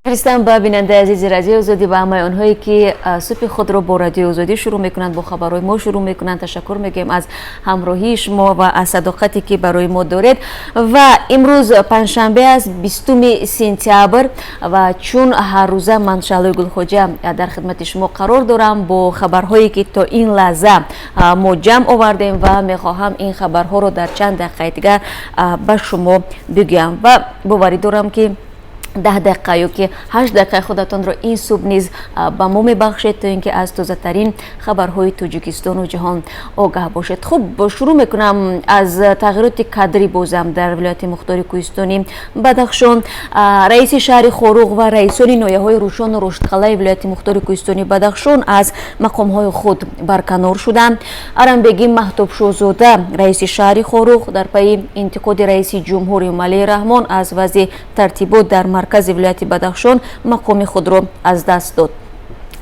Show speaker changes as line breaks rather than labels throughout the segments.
Фиристам ба бинандаи азизи Радиои Озодӣ ва ҳамаи онҳое, ки субҳи худро бо Радиои Озодӣ шурӯъ мекунанд, бо хабарҳои мо шурӯъ мекунанд. Ташаккур мегӯем аз ҳамроҳии шумо ва аз садоқате, ки барои мо доред. Ва имрӯз панҷшанбе аст, 20 сентябр, ва чун ҳаррӯза ман, Шаҳлои Гулхоҷа, дар хидмати шумо қарор дорам бо хабарҳое, ки то ин лаҳза мо ҷамъ овардем, ва мехоҳам ин хабарҳоро дар чанд дақиқаи дигар ба шумо бигӯям ва боварӣ дорам, ки 10 дақиқа ё ки 8 дақиқаи худатонро ин субҳ низ ба мо мебахшед, то ин ки аз тозатарин хабарҳои Тоҷикистону ҷаҳон огаҳ бошед. Хуб, шурӯъ мекунам аз тағйироти кадрӣ бозам дар вилояти мухтори кӯҳистони Бадахшон. Раиси шаҳри Хоруғ ва раисони ноҳияҳои Рӯшону Рушдқалаи вилояти мухтори кӯҳистони Бадахшон аз мақомҳои худ барканор шуданд. Арамбегӣ Маҳтобшозода, раиси шаҳри Хоруғ, дар пайи интиқоди раиси ҷумҳур Эмомалӣ Раҳмон аз вазъи тартибот дар маркази вилояти Бадахшон, мақоми худро аз даст дод.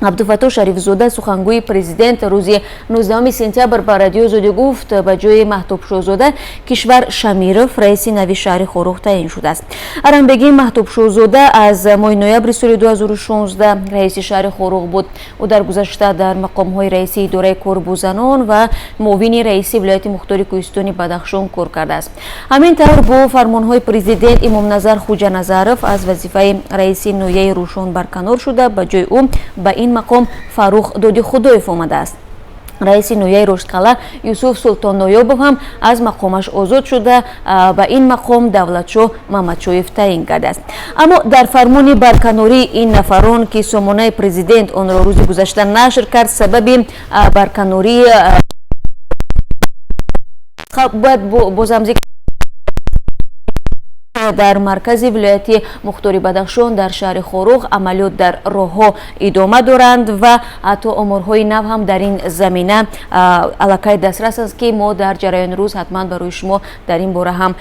Абдуфаттоҳ Шарифзода, сухангӯи президент, рӯзи 19 сентябр ба Радиои Озодӣ гуфт, ба ҷои Маҳтобшозода Кишвар Шамиров раиси нави шаҳри Хоруғ таъин шудааст. Арамбегӣ Маҳтобшозода аз моҳи ноябри соли 2016 раиси шаҳри Хоруғ буд. Ӯ дар гузашта дар мақомҳои раиси идораи кор бо занон ва муовини раиси вилояти мухтори кӯҳистони Бадахшон кор кардааст. Ҳамин тавр, бо фармонҳои президент Имомназар Хуҷаназаров аз вазифаи раиси ноҳияи Рӯшон барканор шуда, ба ҷои ӯ ба ин мақом Фаррух Додихудоев омадааст. Раиси ноҳияи Рушдқала Юсуф Султонноёбов ҳам аз мақомаш озод шуда, ба ин мақом Давлатшоҳ Мамадшоев таъин кардааст. Аммо дар фармони барканории ин нафарон, ки сомонаи президент онро рӯзи гузашта нашр кард, сабаби барканории бояд бозам зикр. Дар маркази вилояти мухтори Бадахшон, дар шаҳри Хоруғ, амалиёт дар роҳҳо идома доранд ва ҳатто оморҳои нав ҳам дар ин замина аллакай дастрас аст, ки мо дар ҷараёни рӯз ҳатман барои шумо дар ин бора ҳам.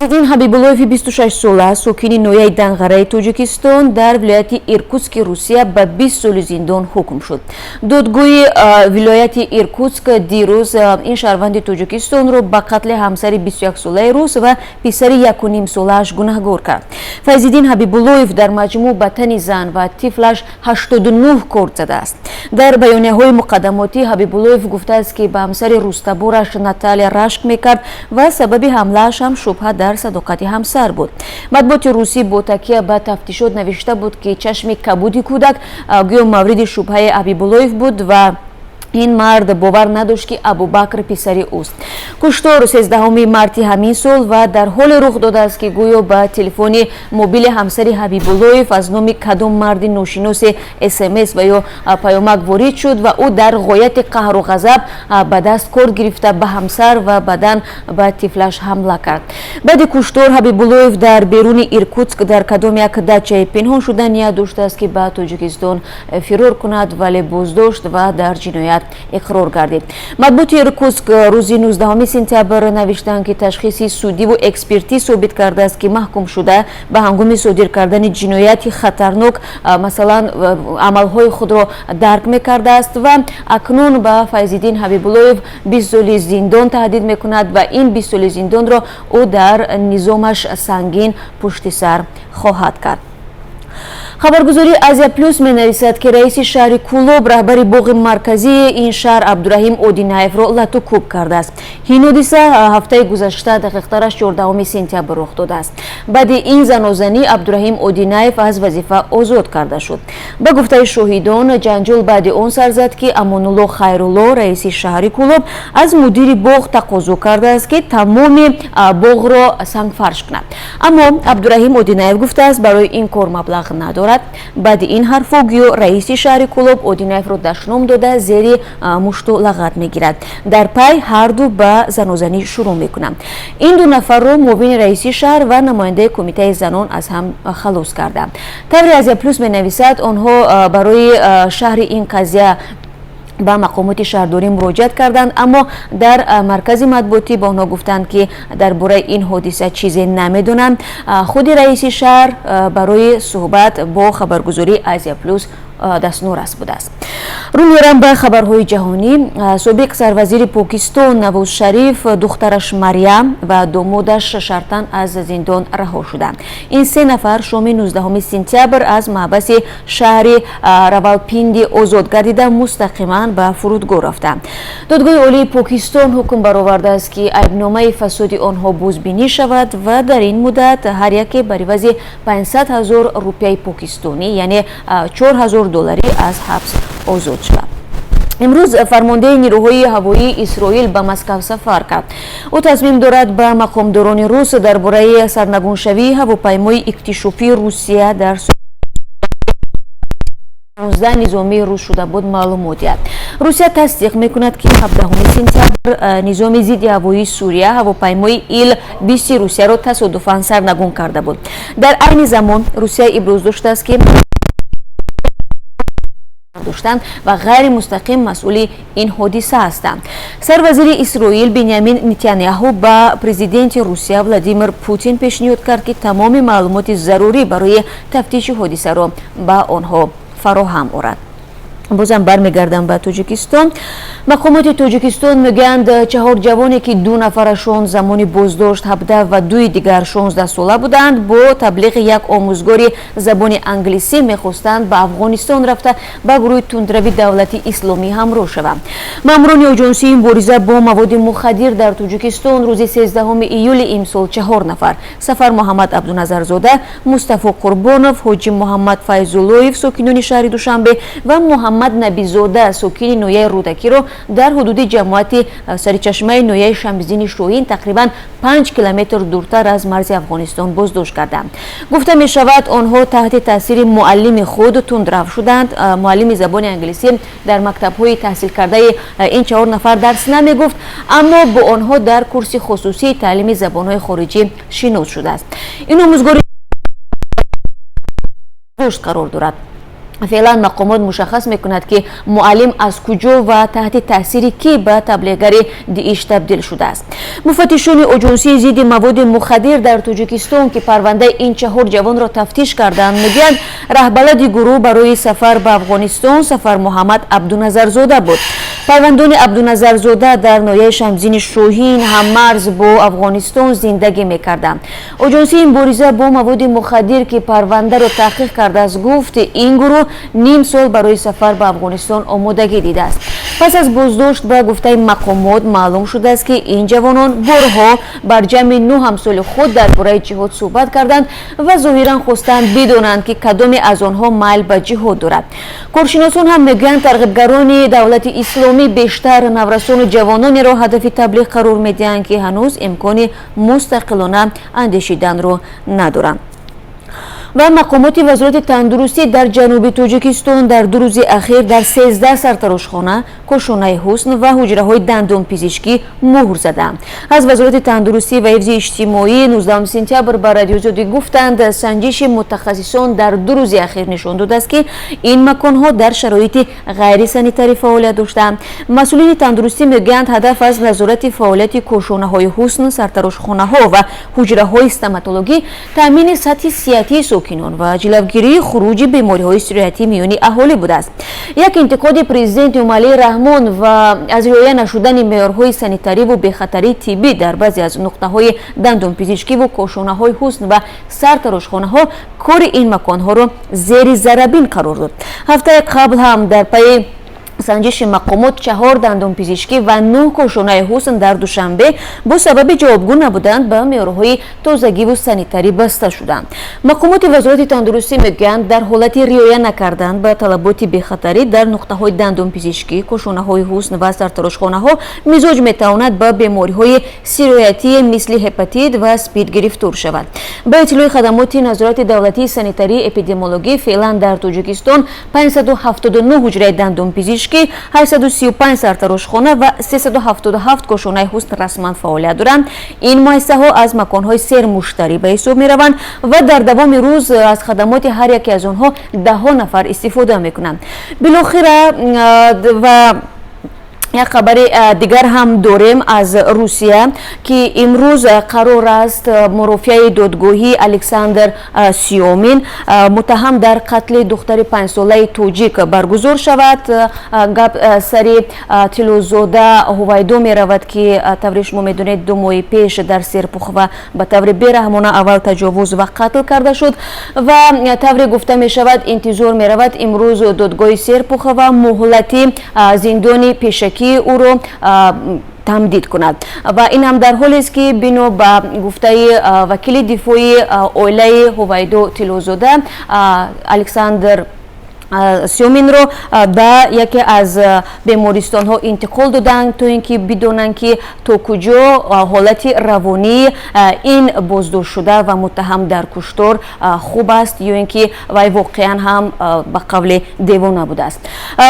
Файзиддин Ҳабибуллоеви 26 сола, сокини ноҳияи Данғараи Тоҷикистон, дар вилояти Иркутски Русия ба 20 соли зиндон ҳукм шуд. Додгоҳи вилояти Иркутск дирӯз ин шаҳрванди Тоҷикистонро ба қатли ҳамсари 21-солаи рус ва писари 1,5-солааш гунаҳгор кард. Файзиддин Ҳабибуллоев дар маҷмӯъ ба тани зан ва тифлаш 89 корд задааст. Дар баёнияҳои муқаддамотӣ Ҳабибуллоев гуфтааст, ки ба ҳамсари рустабораш Наталия рашк мекард ва сабаби ҳамлааш ҳам шубҳа дар садоқати ҳамсар буд. Матбуоти русӣ бо такя ба тафтишот навишта буд, ки чашми кабуди кӯдак гӯё мавриди шубҳаи Ҳабибуллоев буд ва ин мард бовар надошт, ки Абубакр писари ӯст. Куштор 13 марти ҳамин сол ва дар ҳоле рух додааст, ки гӯё ба телефони мобили ҳамсари Ҳабибуллоев аз номи кадом марди ношиносе СМС ва ё паёмак ворид шуд ва ӯ дар ғояти қаҳру ғазаб ба даст корд гирифта, ба ҳамсар ва баъдан ба тифлаш ҳамла кард. Баъди куштор Ҳабибуллоев дар беруни Иркутск дар кадом як дачае пинҳон шуда, ният доштааст, ки ба Тоҷикистон фирор кунад, вале боздошт ва дар ҷиноят иқрор гардид. Матбуоти Иркутск рӯзи 19 сентябр навиштанд, ки ташхиси судиву экспертӣ собит кардааст, ки маҳкумшуда ба ҳангоми содир кардани ҷинояти хатарнок, масалан, амалҳои худро дарк мекардааст. Ва акнун ба Файзиддин Ҳабибуллоев 20 соли зиндон таҳдид мекунад ва ин 20 соли зиндонро ӯ дар низомаш сангин пушти сар хоҳад кард. Хабаргузории Азия Плюс менависад, ки раиси шаҳри Кӯлоб раҳбари боғи марказии ин шаҳр Абдураҳим Одинаевро лату кӯб кардааст. Ин ҳодиса ҳафтаи гузашта, дақиқтараш 14 сентябр, рух додааст. Баъди ин занозанӣ Абдураҳим Одинаев аз вазифа озод карда шуд. Ба гуфтаи шоҳидон, ҷанҷол баъди он сар зад, ки Амонулло Хайрулло, раиси шаҳри Кӯлоб, аз мудири боғ тақозо кардааст, ки тамоми боғро сангфарш кунад. Аммо Абдураҳим Одинаев гуфтааст, барои ин кор маблағ надорад. Баъди ин ҳарфҳо гӯё раиси шаҳри Кӯлоб Одинаевро дашном дода, зери мушту лағат мегирад. Дар пай ҳарду ба занозанӣ шурӯъ мекунанд. Ин ду нафарро муовини раиси шаҳр ва намояндаи кумитаи занон аз ҳам халос карданд. Тавре Азия Плюс менависад, онҳо барои шарҳи ин қазия ба мақомоти шаҳрдорӣ муроҷиат карданд, аммо дар маркази матбуотӣ ба онҳо гуфтанд, ки дар бораи ин ҳодиса чизе намедонанд. Худи раиси шаҳр барои суҳбат бо хабаргузории Азия Плюс дастнорас будааст. Рӯ меорам ба хабарҳои ҷаҳонӣ. Собиқ сарвазири Покистон Навоз Шариф, духтараш Марьям ва домодаш шартан аз зиндон раҳо шуданд. Ин се нафар шоми 19 сентябр аз маҳбаси шаҳри Равалпинди озод гардида, мустақиман ба фурудгоҳ рафтанд. Додгоҳи олии Покистон ҳукм баровардааст, ки айбномаи фасоди онҳо бозбинӣ шавад ва дар ин муддат ҳар яке бар ивази 500 ҳазор рупияи покистонӣ, яъне 4 ҳазор долларӣ, аз ҳабс озод шавад. Имрӯз фармондеҳи нирӯҳои ҳавоии Исроил ба Москав сафар кард. Ӯ тасмим дорад ба мақомдорони рус дар бораи сарнагуншавии ҳавопаймои иктишофии Русия дар 16 низомии рус шуда буд маълумот диҳад. Русия тасдиқ мекунад, ки 17 сентябр низоми зидди ҳавоии Сурия ҳавопаймои Ил 20 Русияро тасодуфан сарнагун карда буд. Дар айни замон Русия иброз доштааст, ки доштанд ва ғайримустақим масъули ин ҳодиса ҳастанд. Сарвазири Исроил Бенямин Нетаняҳу ба президенти Русия Владимир Путин пешниҳод кард, ки тамоми маълумоти зарурӣ барои тафтиши ҳодисаро ба онҳо фароҳам орад. Бозам бармегардам ба Тоҷикистон. Мақомоти Тоҷикистон мегӯянд, чаҳор ҷавоне, ки ду нафарашон замони боздошт 17 ва дуи дигар 16 сола буданд, бо таблиғи як омӯзгори забони англисӣ мехостанд ба Афғонистон рафта, ба гурӯҳи тундрави Давлати Исломӣ ҳамроҳ шаванд. Маъмурони Оҷонсии мубориза бо маводи мухаддир дар Тоҷикистон рӯзи 13 июли имсол чаҳор нафар: Сафар Муҳаммад Абдуназарзода, Мустафо Қурбонов, Ҳоҷи Муҳаммад Файзуллоев, сокинони шаҳри Душанбе, ва Муҳаммад Набизода, сокини ноҳияи Рӯдакиро дар ҳудуди ҷамоати Саричашмаи ноҳияи Шамсиддини Шоҳин, тақрибан 5 километр дуртар аз марзи Афғонистон, боздошт карданд. Гуфта мешавад, онҳо таҳти таъсири муаллими худ тундрав шуданд. Муаллими забони англисӣ дар мактабҳои таҳсилкардаи ин чаҳор нафар дарс намегуфт, аммо бо онҳо дар курси хусусии таълими забонҳои хориҷӣ шинос шудааст. Ин омӯзгори қарор дорад. Феълан мақомот мушаххас мекунад, ки муаллим аз куҷо ва таҳти таъсири кӣ ба таблиғгари ДИИШ табдил шудааст. Муфаттишони Оҷонсии зидди маводи мухаддир дар Тоҷикистон, ки парвандаи ин чаҳор ҷавонро тафтиш карданд, мегӯянд, раҳбалади гурӯҳ барои сафар ба Афғонистон Сафар Муҳаммад Абдуназарзода буд. Пайвандони Абдуназарзода дар ноҳияи Шамсиддини Шоҳин, ҳаммарз бо Афғонистон, зиндагӣ мекарданд. Оҷонсии мубориза бо маводи мухаддир, ки парвандаро таҳқиқ кардааст, гуфт, ин гурӯҳ ним сол барои сафар ба Афғонистон омодагӣ дидааст. Пас аз боздошт, ба гуфтаи мақомот, маълум шудааст, ки ин ҷавонон борҳо бар ҷамъи нӯ ҳамсоли худ дар бораи ҷиҳод суҳбат карданд ва зоҳиран хостанд бидонанд, ки кадоме аз онҳо майл ба ҷиҳод дорад. Коршиносон ҳам мегӯянд, тарғибгарони Давлати Исломӣ бештар наврасону ҷавононеро ҳадафи таблиғ қарор медиҳанд, ки ҳанӯз имкони мустақилона андешиданро надоранд. Ва мақомоти Вазорати тандурустӣ дар ҷануби Тоҷикистон дар 2 рӯзи ахир дар 13 сартарошхона, кошонаи ҳусн ва ҳуҷраҳои дандонпизишкӣ муҳр заданд. Аз Вазорати тандурустӣ ва ҳифзи иҷтимоӣ 19 сентябр ба Радиои Озодӣ гуфтанд, санҷиши мутахассисон дар 2 рӯзи ахир нишон додааст, ки ин маконҳо дар шароити ғайрисанитарӣ фаъолият доштаанд. Масъулини тандурустӣ мегӯянд, ҳадаф аз назорати фаъолияти кошонаҳои ҳусн, сартарошхонаҳо ва ҳуҷраҳои стоматологӣ таъмини сатҳи сиҳатии сокинон ва ҷилавгирии хуруҷи бемориҳои сироятӣ миёни аҳолӣ будааст. Як интиқоди президент Эмомалӣ Раҳмон ва аз риоя нашудани меъёрҳои санитариву бехатарии тиббӣ дар баъзе аз нуқтаҳои дандонпизишкиву кошонаҳои ҳусн ва сартарошхонаҳо кори ин маконҳоро зери зарабин қарор дод. Ҳафтаи қабл ҳам дар пайи санҷиши мақомот чаҳор дандонпизишкӣ ва нӯҳ кошонаи ҳусн дар Душанбе бо сабаби ҷавобгӯ набуданд ба меъёрҳои тозагиву санитарӣ баста шуданд. Мақомоти Вазорати тандурустӣ мегӯянд, дар ҳолати риоя накардан ба талаботи бехатарӣ дар нуқтаҳои дандонпизишкӣ, кошонаҳои ҳусн ва сартарошхонаҳо мизоҷ метавонад ба бемориҳои сироятие мисли ҳепатит ва спид гирифтор шавад. Ба иттилои хадамоти назорати давлатии санитарии эпидемиологӣ, феълан дар Тоҷикистон 579 ҳуҷраи дандонпизишкӣ, 835 сартарошхона ва 377 кошонаи ҳусн расман фаъолият доранд. Ин муассисаҳо аз маконҳои сермуштарӣ ба ҳисоб мераванд ва дар давоми рӯз аз хадамоти ҳар яке аз онҳо даҳҳо нафар истифода мекунанд. Билохира ва Як хабари дигар ҳам дорем аз Русия, ки имрӯз қарор аст мурофиаи додгоҳии Александр Сиёмин, муттаҳам дар қатли духтари 5-солаи тоҷик, баргузор шавад. Гап сари Тиллозода Ҳувайдо меравад, ки тавре шумо медонед, 2 моҳи пеш дар Серпухова ба таври бераҳмона аввал таҷовуз ва қатл карда шуд. Ва тавре гуфта мешавад, интизор меравад, имрӯз додгоҳи Серпухова муҳлати зиндони пешакӣ ӯро тамдид кунад. Ва ин ҳам дар ҳолест, ки бино ба гуфтаи вакили дифоии оилаи Ҳувайдо Тиллозода, Александр Сёминро ба яке аз бемористонҳо интиқол доданд, то ин ки бидонанд, ки то куҷо ҳолати равонии ин боздоштшуда ва муттаҳам дар куштор хуб аст ё ин ки вай воқеан ҳам ба қавле девона будааст.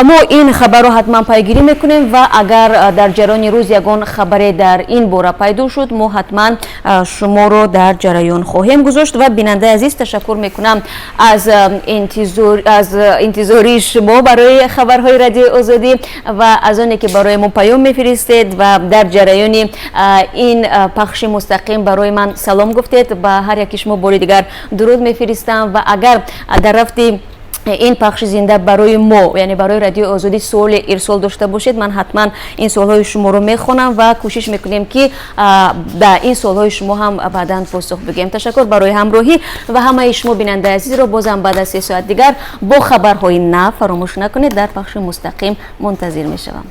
Мо ин хабарро ҳатман пайгирӣ мекунем ва агар дар ҷараёни рӯз ягон хабаре дар ин бора пайдо шуд, мо ҳатман шуморо дар ҷараён хоҳем гузошт. Ва бинандаи азиз, ташаккур мекунам аз интизории шумо барои хабарҳои Радиои Озодӣ ва аз оне ки барои мо паём мефиристед ва дар ҷараёни ин пахши мустақим барои ман салом гуфтед. Ба ҳар яки шумо бори дигар дуруд мефиристам. Ва агар дар рафти ин пахши зинда барои мо, яъне барои Радиои Озодӣ, суоле ирсол дошта бошед, ман ҳатман ин суолҳои шуморо мехонам ва кӯшиш мекунем, ки ба ин суолҳои шумо ҳам баъдан посух бигӯем. Ташаккур барои ҳамроҳӣ ва ҳамаи шумо, бинандаи азизро, бозам баъд аз 3 соат дигар бо хабарҳои нав, фаромӯш накунед, дар пахши мустақим мунтазир мешавам.